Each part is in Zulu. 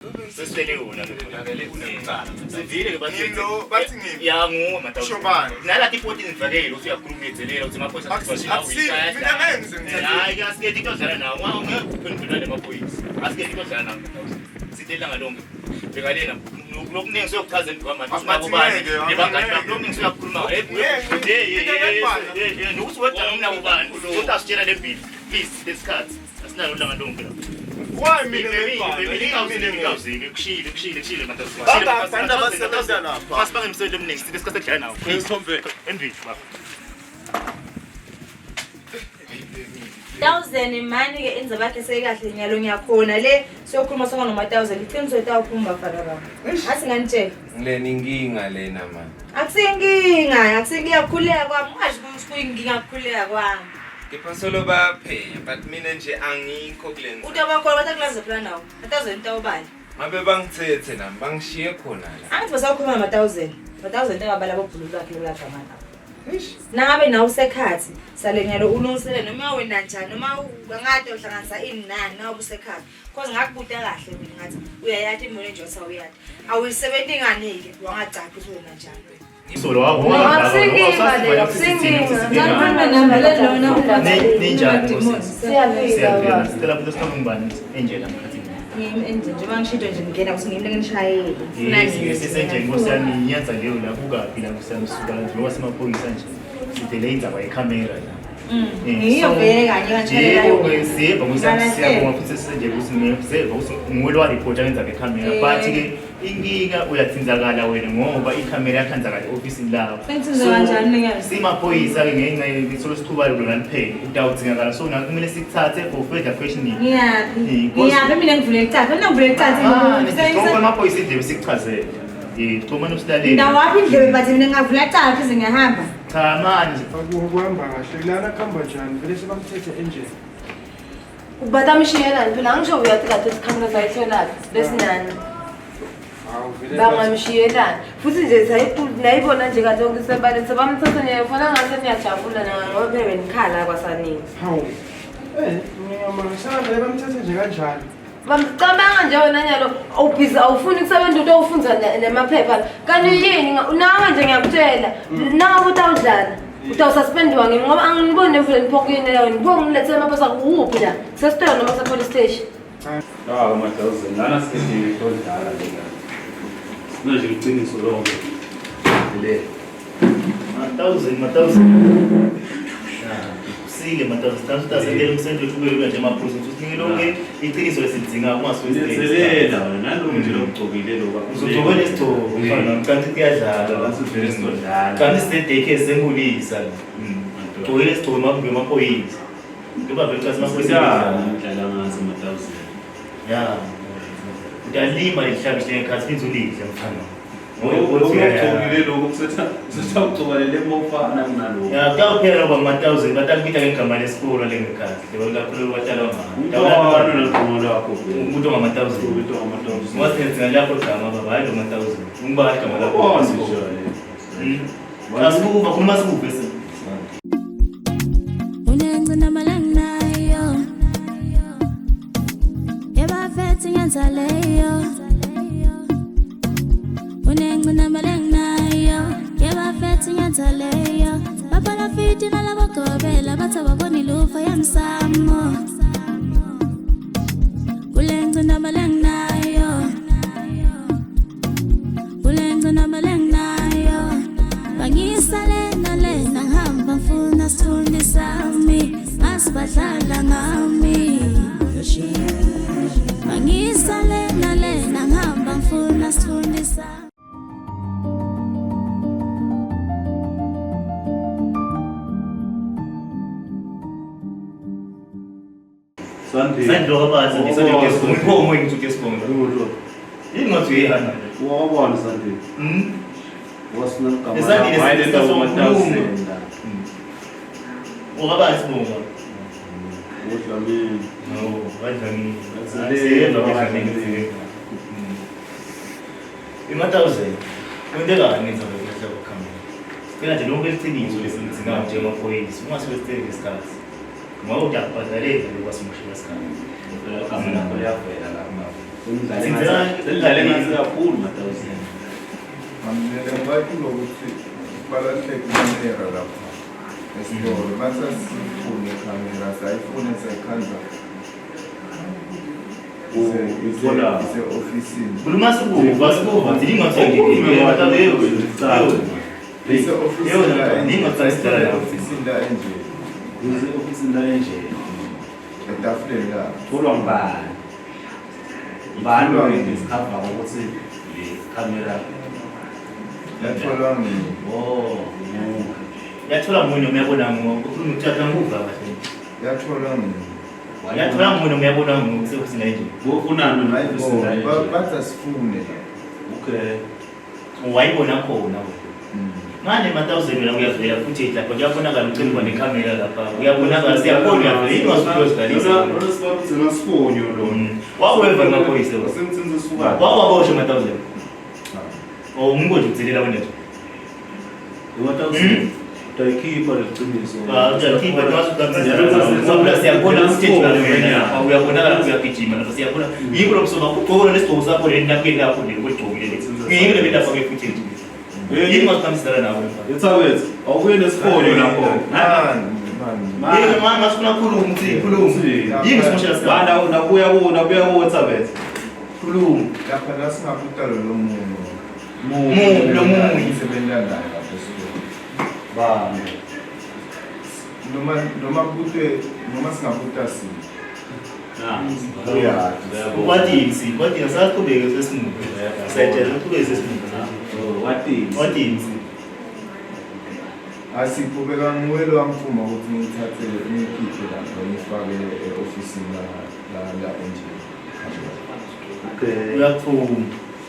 Sesicele wona ke sivile ke bathi Ngilo bathi ngimi. Ya nguwe madawuzi. Kusho bani? Nala tipoti nivakele uthi uyakhuluma uyedzelela uthi amaphoyisa Mina ngeke ngize ngithathe. Hayi ke asikethi into odlala nawo. Ungeke uphendulane namaphoyisa. Asikethi into odlala nawo madawuzi. Sithe ilanga lonke. Bhekalena lokuningi siyokuchaza emva kwamanje. Abathi Ubani? ngeke, Nebangani angeke. bakho lokuningi siyakhuluma. Hey Ngeke, hey mina ngiyakubala. hey hey nokuthi wedwa nomna ubani. Uthi asitshela le bill. Please lesikhathi. Asinalo ilanga lonke lapha. Why mina ngiyibhala? Kushile kushile kushile madawuzi. Bangaki abantu abasebenza lapha? Masibange imisebenzi eminingi sithe isikhathi sekudlala nawo. Isithombe. Embili baba. Thousand mani-ke indzaba yakhe seyikahle nyalo ngiyakhona le siyokhuluma sonke noma-thousand iqiniso itawuphuma bafana bami athi nganitshela. Ngilena inkinga lena mani. Akusiyinkinga, akusiyinkinga kukhululeka kwami, ungasho ukuthi kuyinkinga kukhululeka kwami. Kepha solo bayaphenya but mina nje angikho kule ndaba. Utabakhona batakulanza phela nawo ma-thousand utawubala. Ngabe bangithethe nami bangishiye khona la. Angithi basakhuluma ngama-thousand, ma-thousand angabala bobhululu bakhe lolagama nawo. Nangabe nawe usekhathi sale nyalo ulungisele noma wena njani noma angade uhlanganisa ini nani nawe usekhathi cause ngakubuta kahle mina ngathi uyayati imali nje awuyati awuyisebenzi ngani-ke wangacaci ukuthi wena njani wena. Solo wakho. Akusinkinga le, akusinkinga. Ninjani Nkosi? Siyaphila Siyaphila. baba. Sicela futhi sithole ngubani Angela mkhathini. Ngimi enje njengoba ngishito nje ngingena ukuthi ngimi lenginishayele. Yes, sisenje Nkosi yami ngiyenza leyo la kukaphi la Nkosi yami suka njengoba simaphoyisa nje. Sidele indzaba yekhamera la. Ngiyo vele kanye kanjalo. Yebo, siyeva Nkosi yami siyabonga futhi sisenje ukuthi ngiyeva ukuthi nguwe lo waripota ngenza ngekhamera but ke inkinga uyathinzakala wena ngoba ikhamera yakhanzakala e-ofisini lakho. Sengithinzwe kanjani mina? Simaphoyisa ke ngenxa yesolo sithuba lona liphele utawudzingakala so naku kumele sikuthathe for further questioning. Ngiyaphi? Eh, Ngiyaphi mina ngivule icatha? Mina ngivule icatha. Ngicela amaphoyisa indlebe sikuchazele. Eh, xhumana usilalele. Ndawaphi indlebe bathi mina ngavula icatha ize ngiyahamba. Cha manje Akuhamba kahle lana kuhamba njani vele sebamthethe enjeni. Batamshiyelani phela angisho uyathi kade sikhamera sayitholaphi besinani Hawu vele bangamshiyelani futhi nje nayibona nje kade yonke isebaleni sebamthatha niyayifona ngase niyajabula ngoba phela benikhala kwasanini. Hawu. Eh, ngiyamanga vele bamthethe nje kanjani? Bamcabanga nje wena nyalo awubhizi awufuni kusebenza into owufunza nemaphepha kanti yini nawe nje ngiyakutshela nawe utawudlala utawususpendiwa ngimi ngoba angiboni nemvula niphokuyini leyo niphoke ngilethele amaphosa kuphi la sesitolo noma sepolice station. Ah, madawuzi lana sithi into odlala lena. Sifuna nje iqiniso lonke. Le. Matawuzi, matawuzi. Usile matawuzi, tawuzi ngeke umsebenzi wethu ube nje amaphoyisa ukuthi usinike lonke iqiniso lesidinga ungasuke Ngizelela wena naloku nje lokugcokile lokho. Uzogcoka lesigcobo mfana wami kanti kuyadlala. Kanti vele sizodlala. Kanti sine-daycare senkulisa. Gcoke lesigcobo makumbe amaphoyisa. Njengoba vele cha amaphoyisa. Ngidlala ngazo madawuzi. Ya. Utalima lelihlabi ngekhathi phinde ulidle mfana. Lokugcokile lokho kusetha kusetha ugcoka lele mofana kunalokho. Ya kuyawuphela ngoba matawuzi batakubita ngegama lesikolo lengekhathi. Lebo kakhulu batalwa ngalo. Umntwana nagama lakho vele. Umuntu ongamatawuzi. Umuntu ongamatawuzi. Wasenza lakho igama baba hayi lo matawuzi. Ungibala igama lakho. Ubona nje. Asikuva khuluma sikuve se. Unengcinamba langinayo ebafethi ngenza leyo unengcinamba langinayo ebafethi ngenza leyo bapalafiti nalabagobela bathi ababoni lufa yemsamo kule ngcinamba langinayo kule ngcinamba langinayo bangisale nalena ngihamba ngifuna sithunzi sami asibadlala ngami bangisale nalena ngihamba ngifuna sithunzi sami. Sandile. Sandile wabazi ngisandile kesibongo. Inkomo yini ukuthi kesibongo. Yini ngathi uyihana nje. Wabona Sandile. Wasina igama. Esandile lakho. Hayi le ndawo sisasokhuluma. madawuzi. Ungabazi sibongo. Udlamini. No, wadlamini. Siyeva wadlamini. Imatawuzi. Kwenzekani ngenza lokho kwakhamera? Sicela nje lonke iqiniso lesilidzingayo njengamaphoyisa. Ungasuke sicele isikhathi. Ngoba utakubhadalela lokho asimoshela isikhathi. Phela igama lakho liyavela la kuma. Senidlale ngathi kakhulu ma-thousand. Mina ngibathi ukuthi balahle ikhamera lapha esitolo. Mase sifune ikhamera, sayifuna sayikhandla. Ise-ofisini. Khuluma sikuva, sikuva, Ise-ofisini la enje. Ise-ofisini la enje. Etafuleni la. Tholwa ngubani? Ngubani oyi-discover ukuthi le camera Yatholwa ngini. Oh, nguwe. Yathola munye uyabona ngo, ukhuluma uthatha nguva kahle. Yatholwa ngini. Yathola munye uyabona ngo use-ofisini la enje. Ufunani wena e-ofisini la enje? Bathi asifune la. Okay. Wayibona khona wena. Ngane ma-thousand wena uyavela futhi lapha kuyabonakala ucimba nekhamera lapha. Uyabonakala siyakhona uyavela yini wasukuyozidlalisa. Lona sibabuze ngasifonyo lona. Waweva amaphoyisa wena. Wasemthinzi suka. Wawaboshwa ma-thousand. Oh, ngingoje ukutselela wena nje. Ma-thousand. Utayikhipha leqiniso. Ah, uyakhipha noma siyabona ukuthi wena uyabonakala uyagijima lapha siyabona. Yikho lo msoba ugqoka lesigqoko sakho leli napkin lakho leli ogqokile leli. Ngiyike le lapha ke futhi nje. Yini ngasihambisana nawe mfana? Ethawethu, awubuye nesifonyo lapho. Mani, mani. Yini manje ngasifuna khuluma uthi khuluma. Yini simoshela sikhathi? Bana nabuya kuwo, nabuya kuwo Thabethe. Khuluma. Lapha la singabuta lo muno. Mu- lo munye. Ngisebenza naye lapha esitolo. Bani. Noma kubutwe noma singabuta siphi. Na. Uyazi. Wathini si? Wathini saqhubeke sesimuva. Sayitshela uqhubeke sesimuva. Wathini? Wathini si? Asipho bekanguwe lo wangithuma ukuthi ngithathe ngikhiphe lapha ngifake e-ofisini la la enje. Okay. Uyakuthuma.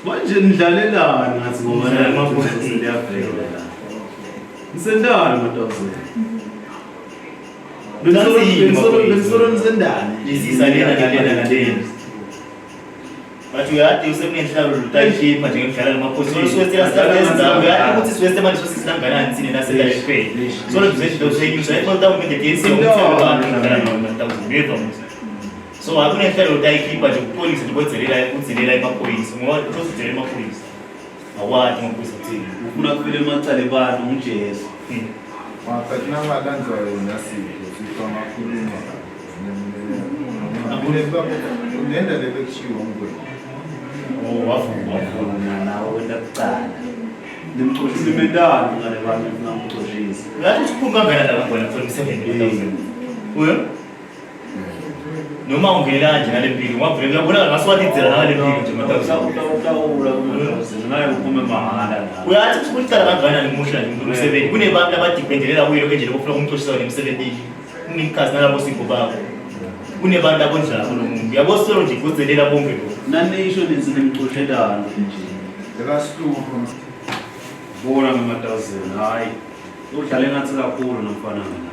Manje nidlalelani ngathi ngoba Nidlala amaphoyisa. liyavela la. Nisendani ma-thousand? Nisendani amaphoyisa? Benisolo nisendani? Nisisa lena nalena nalena. Bathi uyade usekunenhlalo lutayikhipha njengemdlalo namaphoyisa. So suwestela sikhathi uyade ukuthi siweste manje sosihlangana thina nasela ekhweni. So lo nje lo senyusa ayikho mawumende DNC umthetho abantu ngidlala no-thousand uyeva musa. So akunenhlelo utayikhipha nje ukupolisa nje kodzelela udzelela emaphoyisa ngoba uzodelela emaphoyisa. Awathi amaphoyisa kuthini. Ufuna kufile emacala ebani unguJesu. But nangalandzwa yena Sipho, Sipho angakhuluma. Nenda le bekushiwo ngwena. Oh, wavuma. Wavuma nawe wenta kucala. Nimxoshisa imendani ngale bantu nifuna umxoshisa. Uyathi ukuthi uphuma kangakanani la bantwana kuthola umsebenzi ma-thousand. Uyo? Noma ungenela kanje ngale mpilo ungavele uyabonakala ngasuwathi idzela ngale mpilo nje ma-thousand. Utawula kuma-thousand naye uphume mahhala la. Uyathi ukuthi kulicala kangakanani umusha nje umuntu umsebenzi. Kunebantu abadipendelela kuyo lokho nje lokufuna ukumxoshisa wena emsebenzini. Kunemkhazi nalabo sipho bakho. Kunebantu abonjalo lo muntu. Uyabo solo nje kudzelela bonke lokho. Nanisho nithi nimxoshelani nje. Bekasihlupho. Bona ngama-thousand hayi. Udlale ngathi kakhulu nomfana mina.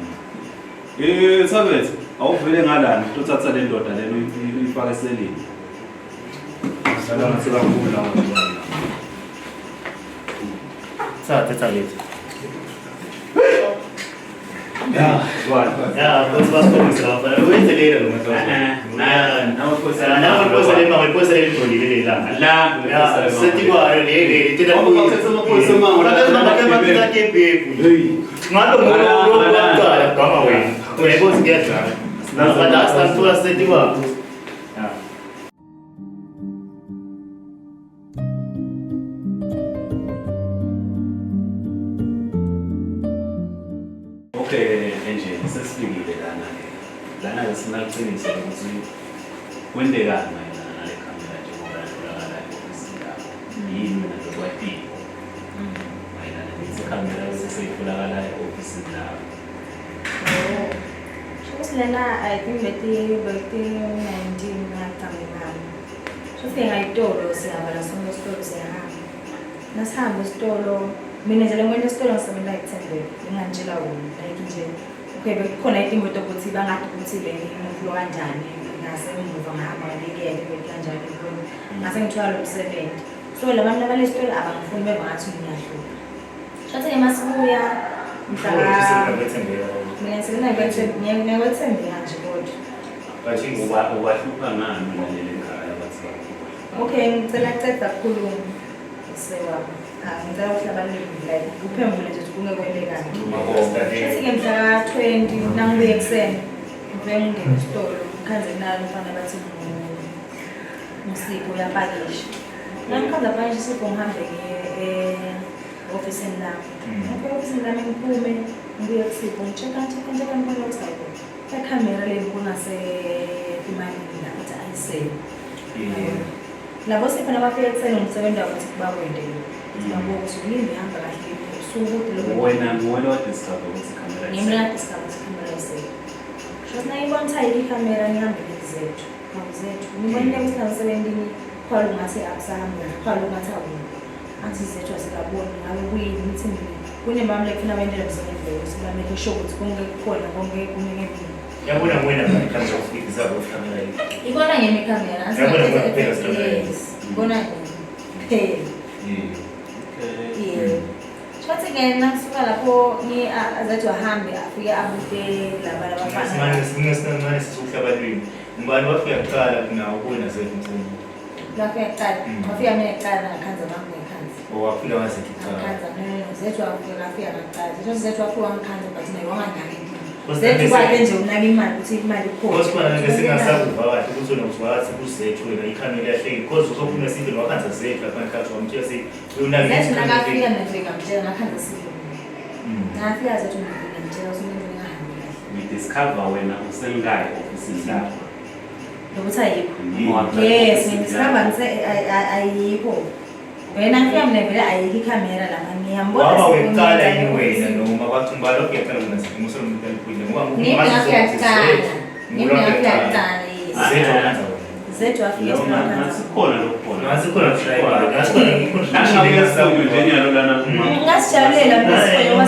Thabethe, awuvele ngalana uthatha le ndoda lena uyifake eselini. Udlala ngathi kakhulu lawa ntwana. Thatha Thabethe. Ya, zwana. Ya, futhi basikhombise labafana. Uyenzelela lo ma-thousand. Nawe Nawe iphoyisa le mama, iphoyisa lelidolile lela. La, Ya, setikwayo le le. Tena Ngoba bathatha amaphoyisa emango, la- Hey. Ngalo ngulo lo lokuqala gama wena. Uyayibona ukuthi kuyadlala. But asithola setikwayo. Ya. Okay, enje sesifikile lana ke. Lana ke sinaqinisa ukuthi kwendekani mayelana nale khamera njengoba yatholakala e-ofisini lakho. Yini wena lokwatiko mayelana nethi khamera seseyitholakala e-ofisini lakho. Shukuthi lena I think beti 19 ngaqamba imali. Shukuthi ngayitolo sihamba sonke esitolo siyahamba. Nasihamba esitolo mina nje lengwena esitolo ngisebenza ekuthembeni ngingantshela wona like nje okay bekukhona imoto ukuthi bangathi ukuthi le umuntu lo kanjani ngasemuva ngahamba ngabikele beti kanjani ngibona ngase ngithola lo msebenzi. So la bantu abalesitolo abangifuni beva ngathi ngiyahlupha. Shukuthi masibuya mhla mina ngisebenza ngiyakwethembeka nje kodwa. Ubahlupha ngani naleli khaya bathi bakuhlupha? Okay, ngicela ceda kukhuluma. Sewabo. Ah, ngicela ukuhlaba like uphembule nje ukuthi kungekwelekani. Futhi-ke mhla ka-20 nangibuye ekuseni ngivele ngingene esitolo ngikhanze kunalo umfana bathi nguSipho uyapakisha. Nangikhanze apakisha uSipho ngihambe ngiye e-ofisini lami. Ngifike e-ofisini lami ngiphume ngibuye kuSipho ngi-check-a ngi-check-a ngi-check-a ngibone ukuthi hayibo ikhamera le kungasetimalini la ukuthi ayisekho. Labo Sipho nabafika ekuseni ngumsebenzi wabo ukuthi bakwende ukuthi babuke ukuthi ulinde ihamba kahle usuku ukuthi lokho Wena nguwe lo-discover ukuthi ikhamera ngimi la-discover ukuthi ikhamera ayisekho. Sho nayibona ukuthi ayikho ikhamera ngihambe ngizethu. Zethu. Ngibonile ukuthi nasemsebenzini khwalo ngathi akusahambi kahle, khwalo ngathi akukho. Athi Zethu asikaboni ngabe kuyini ngithi mina kunemami lekufuna bentele umsebenzi loyo ukuthi ba-make sure ukuthi konke kukhona konke kume ngempilo. Yabona wena manje ufikisa ukuthi ikhamera yikho. Ibona ngemi ikhamera. Yabona kuphela sikhamera. Yes. Ibona ngemi. Kuphela. Okay. Yebo. Shothi-ke nangisuka lapho Zethu ahambe afike abute laba labafana. Simane simane sisukuhlaba lwimi. Ngubani wafika kuqala kunawo kuwena Zethu msebenzi? Wafika kuqala. Wafika mina kuqala ngakhanza bami ngekhanza. Owafika wazethu kuqala. Ngakhanza no Zethu wafika ngafika ngaqala. Zethu Zethu wafika wangikhanza but naye wanganaki. Because Zethu bese- kwakhe nje unaka imali ukuthi imali ikhona. Because khona besingasakuva kahle ukuthi wena uzwathi kuzethu wena ikhamera iyahleki because uzophuma sibe wakhanza Zethu lapha ngesikhathi wamtshela si uyonaka Zethu nakafika mina nje ngamtshela ngakhanza sibe. Nakafika Zethu ngamtshela ukuthi umuntu ngingahambi kahle. We-discover wena usengayi ofisini lakho. Nokuthi ayikho. Noma waqala Yes, ofisini ngidiscover lakho. ngise ayikho. Wena ngifika mina vele ayikho ikhamera lapha ngiyambona. Waba Sipho wekuqala ngiyenzela yini wena ofisini. noma kwathi umbalo wafika kuqala kuna Zethu musa lo muntu aliphinde ngoba Ngimi ngafika kuqala. Ngimi ngafika kuqala, yes. Zethu wakhanza wena. Zethu wafika Lo thina wakhanza. ngathi khona lokukhona. Ngathi khona kushaya. Ngathi khona Nangabe studio nje nyalo lana kuma. Ngasijabulela mina Sipho noma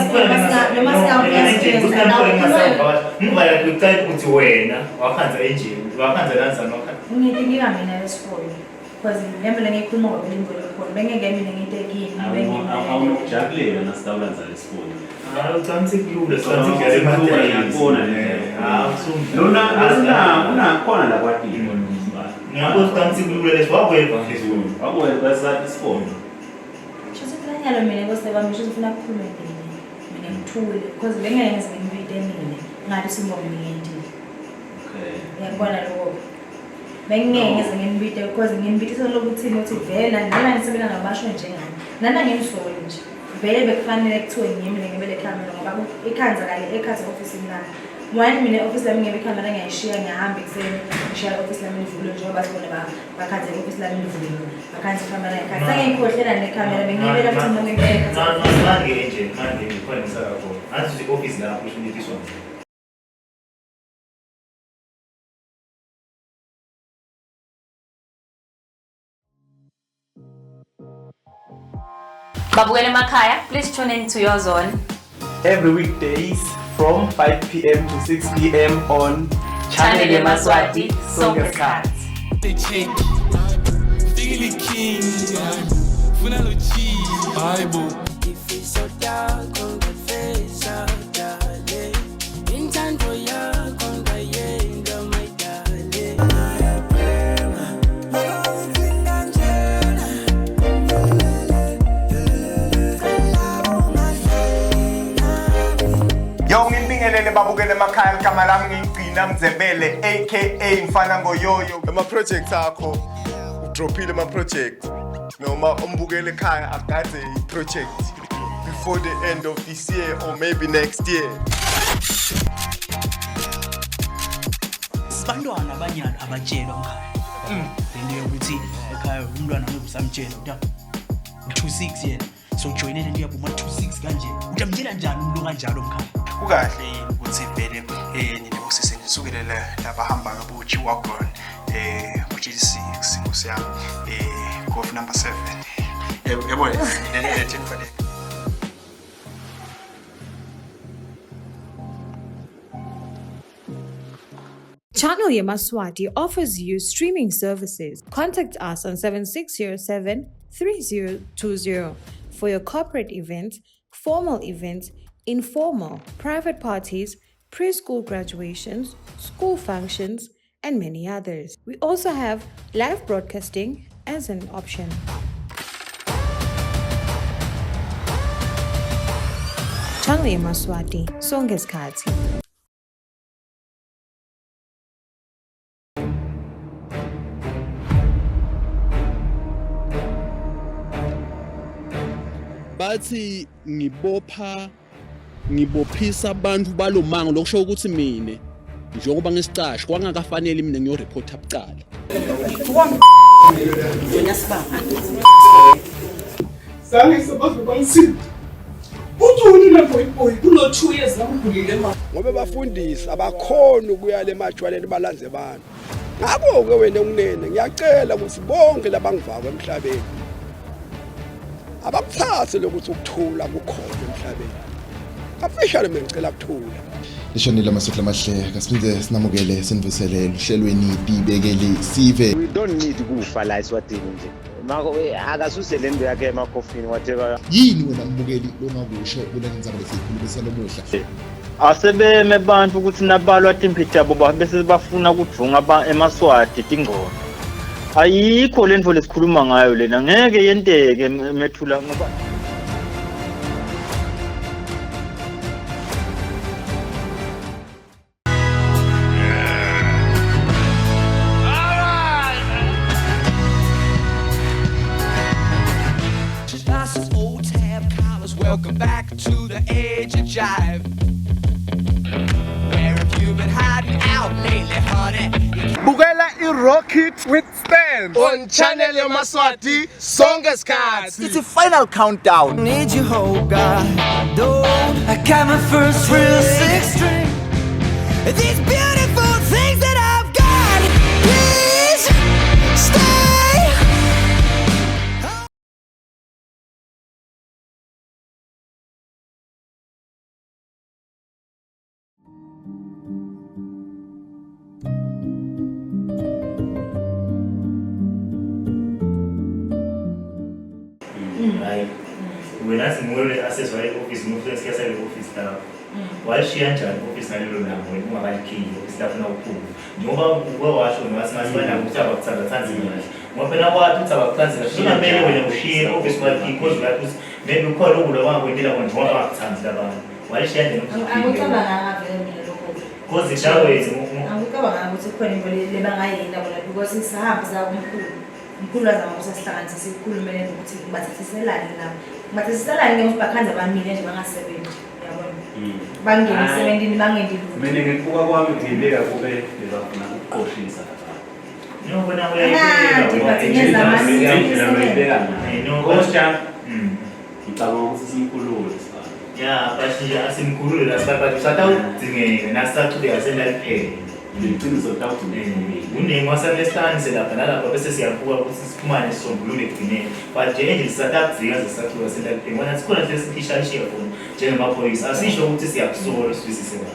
Ngivala kuqala ukuthi wena wakhanza enjini, wakhanza kanzani wakhanza. Ngitinkinga mina yesifoyo. Because lembe lengikhuluma ngoba ngibona khona. Bengeke mina nginte kini. Awunokujabulela nasitawulanza lesifono. Hayi ucansi kulula, sicansi kudlala emadayisi. Ngiyakubona le. Hawu Lona lona unakhona la kwatiko. Ngiyabona ucansi kulula leso wakweva phezulu. Wakweva sathi isifono. Shuthi kunyalo mina kosebami shuthi ufuna kukhulume mina. Mina ngithule because bengeke ngize ngibite mina. Ngathi simo mina ngiyendile. Okay. Uyakubona lokho. Bengeke ngize nginibite because nginibitisa lokuthini ukuthi vele nala ngisebenza nabasho njengani. Nana nginisoli nje. Vele bekufanele kuthiwe ngimi ngibele camera ngoba ikhanza kale ekhathi office lami. One mina office lami ngebe camera ngiyayishiya ngiyahamba ekuseni ngishiya office lami livule njengoba sibone bakhanze office lami livule. Bakhanze camera ekhathi. Sengiyikhohlela ne camera bengiyebela futhi noma ngibeka. Manje nje manje ngikhona ngisaka khona. Ngathi office lapho usho ukuthi Babukele emakhaya, please tune in to your zone. Every weekdays from 5 p.m. to 6 p.m. on Channel Yemaswati, Sonke Isikhathi. Feel king, funa lo cheese, Bible. Ifiso takho ngafesa dale Intando yakho ngayenga my darling. Yo nginibingelele babukele emakhaya ligama lami ngiyigcina Mzebele aka Mfana Ngoyoyo. Ama projects akho udrophile ama project noma umbukele ekhaya akade i project before the end of this year or maybe next year. Sibantwana abanyalo abatshelwa mkhaya. Lento yokuthi ekhaya umntwana ngeke usamtshela uta 26 yena. So joinele into yabo ma 26 kanje. Utamtshela njani umuntu kanjalo mkhaya? Kukahle yini ukuthi vele nina bosisi nisukele labahamba ngabo G-Wagon G6 nkosi yami Golf number 7 yabo nene kufanele. Channel Yemaswati offers you streaming services. Contact us on 7607 3020 for your corporate events, formal events, informal, private parties, preschool graduations, school functions, and many others. We also have live broadcasting, as an option. Channel Emaswati, sonke isikhathi. Bathi ngibopha ngibophisa abantu balomango, lokusho ukuthi mina njengoba ngisicashe kwangakafanele mina ngiyoreporta bucala. Wena sibaba. Zange sabaze bangisinda. Uthuni la boy boy kulo 2 years lamgulile ma. Ngoba bafundisi abakhona ukuya le majwaleni balanze abantu. Ngakho-ke wena unene ngiyacela ukuthi bonke labangivako emhlabeni abakuthathe lokuthi ukuthula kukhona emhlabeni. Kafishane mina ngicela kuthula. Lishonile amasotla amahle, kasiphinde sinamukele sinivusele luhlelweni Tibekele Sive. We don't need kufa la eSwatini nje. Mako akasuse le nto yakhe emakhofini whatever. Yini wena mbukeli longakusho kule ndzaba lesiyikhulumisa lomuhla? Asebeme bantu ukuthi nabalwa timphi tabo bese bafuna kudvunga emaSwati tingcono. Ayikho le nto lesikhuluma ngayo lena, ngeke yenteke methula ngoba Welcome back to the age of jive. Where have you been hiding out lately, honey? Bukela i-Rocket with Stan on channel yamaSwati sonke isikhathi. It's a final countdown. Need you, oh God. Don't I got my first real six string. These beautiful things that I've got, please stay. Hayi, wena singuwe aseswa e-office ngufike siyasa e-office lapho. Walishiya njani i-office ngalelo langa wena ungakalikhiyi i-office lapho nawuphuma? Njengoba uke washo ngathi ngathi banako ukuthi abakuthandathandi kahle. Ngoba phela wathi ukuthi abakuthandi kahle. Kungamele wena ushiye i-office ungalikhiyi because uyathi ukuthi maybe ukhona ukudla abangakwentela kona njengoba bangakuthandi labantu. Walishiya njani i-office uphinde? Angicabanganga vele mina lokho. Because nawe Angicabanganga ukuthi kukhona into lebangayenda bona because sahamba saya kumkhulu. Umkhulu wazama ukuthi asihlanganise sikhulume ukuthi ngibathathiselani nabo. Ngibathathiselani ke ukuthi bakhanze bamile nje bangasebenzi. Uyabona? Bangene emsebenzini bangendi lutho. Mina ngikubuka kwami ngibeka kube bebafuna ukuqoshisa lapha. No, wena Angathi, but Indlela loyibeka ngayo. Kodwa ngicabanga ukuthi simkhulule sibaba. Ya, but nje asimkhulule la sibaba but usatawudingeka nasisachubeka sendaliphela. Liqiniso litawudingeka. Kuningi wasamesihlanganise lapha nalapha bese siyabuka ukuthi siphumane sisombulule ekugcineni. But nje endlini sisatakudzinga nje sisachubeka sendaliphela. Ngoba nathi khona nje sikhishanishiya khona njengamaphoyisa. Asisho ukuthi siyakusola sizwisise kahle.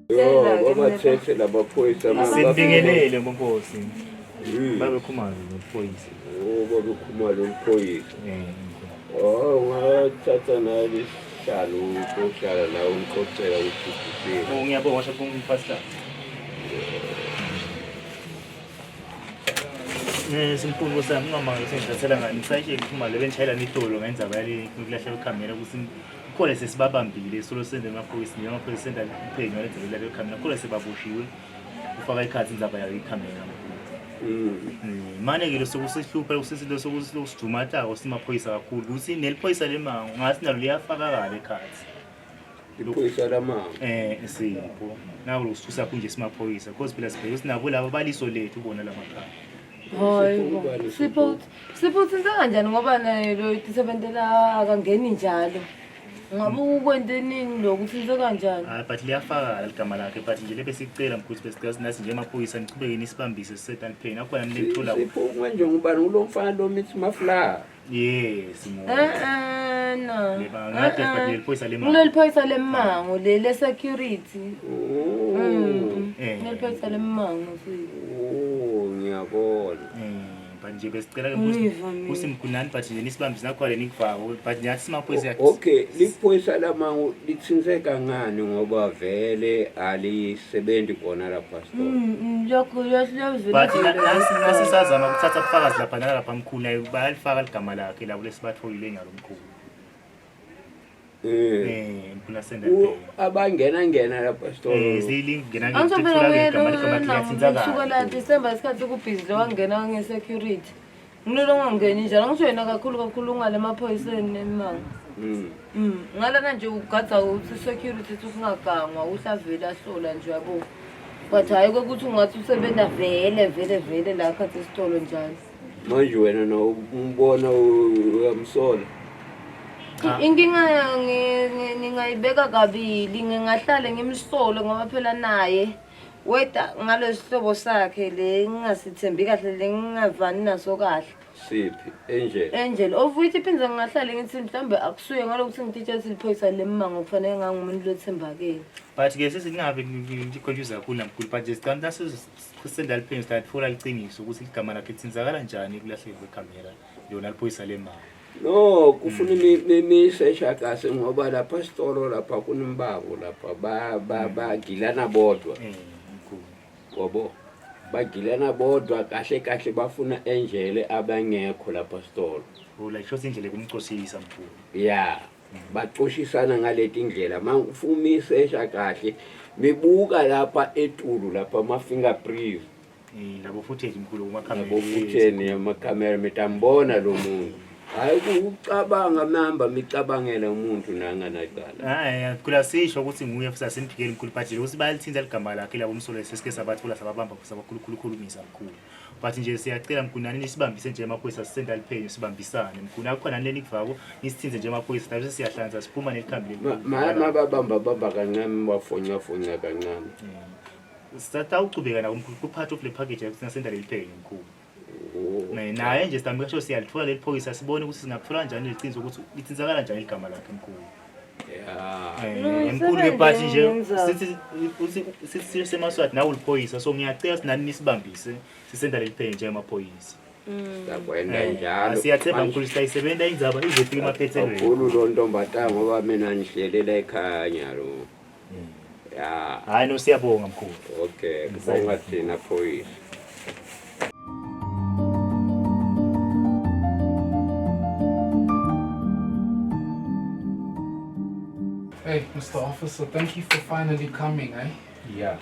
Yo, babathethe labaphoyisa. Sinibingelele nkosi. Babe Khumalo nophoyisa. Oh, babe Khumalo umphoyisa. Oh, ungathatha nali sihlalo uhlala la ungixoxela ukuthi uphile. Oh, ngiyabonga shapho ngiphatha. Simkhulu sami ngingamangali sengithathela ngani ngisayishe ngiphuma le benishayela nitolo ngendzaba yale kulahla ikhamera ukuthi kukhona sesibabambile solo sende emaphoyisa nje amaphoyisa senda uphenyo ngale ndlela kulahla ikhamera kukhona sebaboshiwe ufaka ikhathi indzaba yayo ikhamera. Mane-ke losokusihlupha losokusijumatako simaphoyisa kakhulu ukuthi neliphoyisa lemango ngathi nalo liyafakakala ekhathi. Iphoyisa lamango? Sipho nako lokusithusa kunje simaphoyisa because phela sibheke ukuthi nabo laba baliso lethu bona lamakhaya. Hayi, Sipho Sipho uthinta kanjani ngoba naye lo tisebentela akangeni njalo. Ngabe ukwente nini lokhu uthinta kanjani? Hayi, but liyafakala ligama lakhe but nje lebe sicela mkhulu besicela sinathi nje emaphoyisa nichubeke nisibambise sisetanpheni akhona nilithola. Sipho manje ngubani ulo mfana lo mithi mafla? Yes, ngo. No. Ngathi but leli phoyisa lemango. Kuleli phoyisa lemango le le security. Leli phoyisa lemango sipho. Oh, ngiyabona. But nje besicela ke Ngiva mina. ukuthi mkhulu nani, but nje nisibambise nakho le nikuvako, but nje athi simaphoyisa. Okay, liphoyisa lamangu lithintseka ngani ngoba vele alisebenzi khona lapha sitolo? Lokho liyavela. But nasisazama ukuthatha ubufakazi lapha nalapha mkhulu, naye bayalifaka ligama lakhe labo lesibatholile nyalo mkhulu. Mkhulu asenda. Abangena ngena lapha sitolo. Zilingena. Angisophela igama lakhe liyathintsakala. Suka la December isikhathi kubhizi lo wangena nge-security. Ngilolo ngangeni njalo ngisho yena kakhulu kakhulu ngale emaphoyiseni nemanga. Ngalana nje ugadza ukuthi security uthi kungagangwa uhlavele ahlola nje yabo. But hayi kokuthi ungathi usebenza vele vele vele la khathi esitolo njalo. Manje wena na umbona uyamsola? Inkinga ngingayibeka kabili, ngingahlale ngimsole ngoba phela naye weda ngalesihlobo sakhe le ngingasithembi kahle, le ngingavani naso kahle. Siphi Angel? Angel of which iphindze ngingahlale ngithi mhlambe akusuye ngalokuthi ngititshe ukuthi liphoyisa lemmango kufanele ngangumuntu lothembakele. But ke sesingabe ngiconfuse kakhulu namkhulu, but nje sicela nasisenda liphenyo sithathola liciniso ukuthi igama lakhe lithintsakala njani kulahleka kwekhamera yona liphoyisa lemali. No, kufuna misesha kahle ngoba lapha sitolo lapha kunembango lapha bagilana bodwa. Wabo bagilana bodwa kahle kahle bafuna Angel abangekho lapha sitolo. Like shothi indlela kumcosisa mkhulu. Yeah, bacoshisana ngaleti indlela mangifuna isesha kahle mibuka lapha etulu lapha ama fingerprints. Labo footage mkhulu kumakhamera. Labo footage yamakhamera mitambona lo muntu. Hayi ukucabanga mamba micabangela umuntu nanganacala. Hayi mkhulu asisho ukuthi nguye futhi asimphikeli mkhulu, but nje ukuthi bayalithinta ligama lakhe labo umsolo sesike sabathola sababamba sabakhulukhulukhulumisa mkhulu. But nje siyacela mkhulu nani nisibambise nje emaphoyisa sisenda liphenyo sibambisane mkhulu. Akukhona nani lenikuvako nisithinze nje emaphoyisa bese siyahlanza siphuma nelikhambi leli. Mababamba bamba kancane bafonya fonya kancane. Sithatha uqhubeka nako mkhulu ku part of le package yakuthi nasenda leliphenyo mkhulu. Naye nje sitamika sho siyalithola leli phoyisa sibone ukuthi singakuthola kanjani leciniso ukuthi lithintsakala njani igama lakhe mkhulu. Yeah. Mkhulu ke but nje sithi semaswati nawe uliphoyisa, so ngiyacela sinani nisibambise sisenda leli phenyo nje emaphoyisa. Sakwenda njalo. Siyathemba mkhulu siyayisebenza indzaba izofika emaphethelweni. Kakhulu lo ntombatana ngoba mina ngihlelela ekhaya nyalo. Yeah. Hayi no siyabonga mkhulu. Okay, kubonga thina phoyisa. Hey, Mr. Officer, thank you for finally coming, eh? Yeah.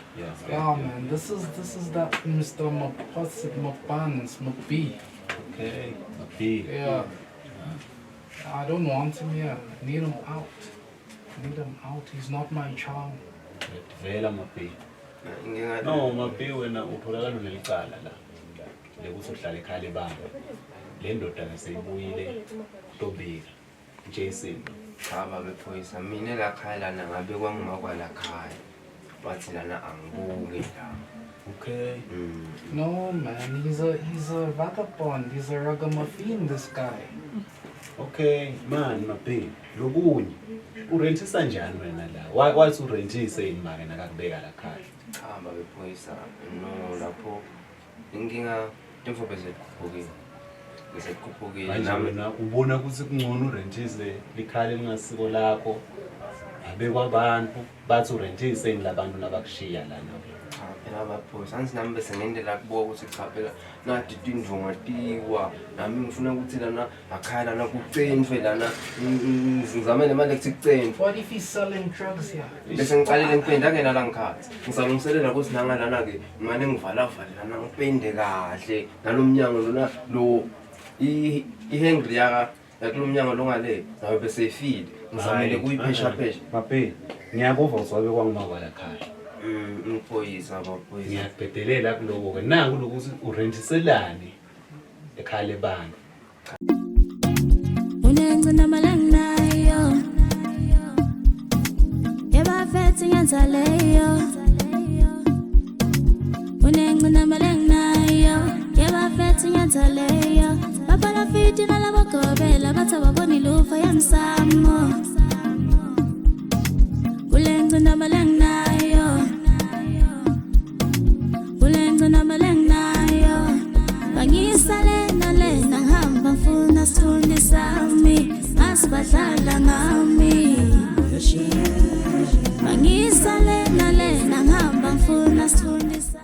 Oh man, this is that Mr. Maposit Mapans Map. Okay, Map. Yeah. I don't want him here. I need him out. I need him out. He's not my child. Vela Map. No, Map wena utholakala unelicala la. Lekuthi uhlale ekhaya lebamba. Le ndoda ngeseyibuyile tobika. Jason. Cha babephoyisa mina la khaya lana ngabe kwangimakwala khaya. Bathi lana angibuki la. Okay. No man, he's a vagabond, he's a ragamuffin this guy. Okay, man Map. Lokunye. Urentisa njani wena la? Wathi urentise yini manje nakakubeka la khaya? Cha babephoyisa no lapho inkinga imfo besekukhuphukile. Manje wena ubona ukuthi kungcono urentise likhaya elingasiko lakho abekwa abantu bathi urentise yini labantu nabakushiya lana. Cha phela baphoyisa angithi nami bese ngendlela kubuka ukuthi cha phela nathi tindvonga tiwa nami ngifuna ukuthi lana akhaya lana kucentfwe lana ngizame nemali ekuthi kucentfwe. What if he's selling drugs here? Bese ngiqalile ngipende angena la ngikhathi ngisalungiselela ukuthi nangalana ke ngimane ngivalavale lana ngipende kahle nalomnyango lona lo ihengri yaka yakulomnyango longale nawe bese ifile ngizamele kuyiphesha phesha. Map, ngiyakuva uzobe kwangimakwala khaya. Ngiphoyisa baphoyisa. Ngiyakubhedelela kuloko ke naku lokuthi urentiselani ekhaya lebantu. Unengcina malanginayo. Yabafethu ngenza leyo. Unengcina malanginayo. Yabafethu ngenza leyo. Babalafiti nalabagobela bathi ababoni lufa yamsamo. Ulengcina malanginayo. Ulengcina malanginayo. Bangisale Ngifuna sifundisa.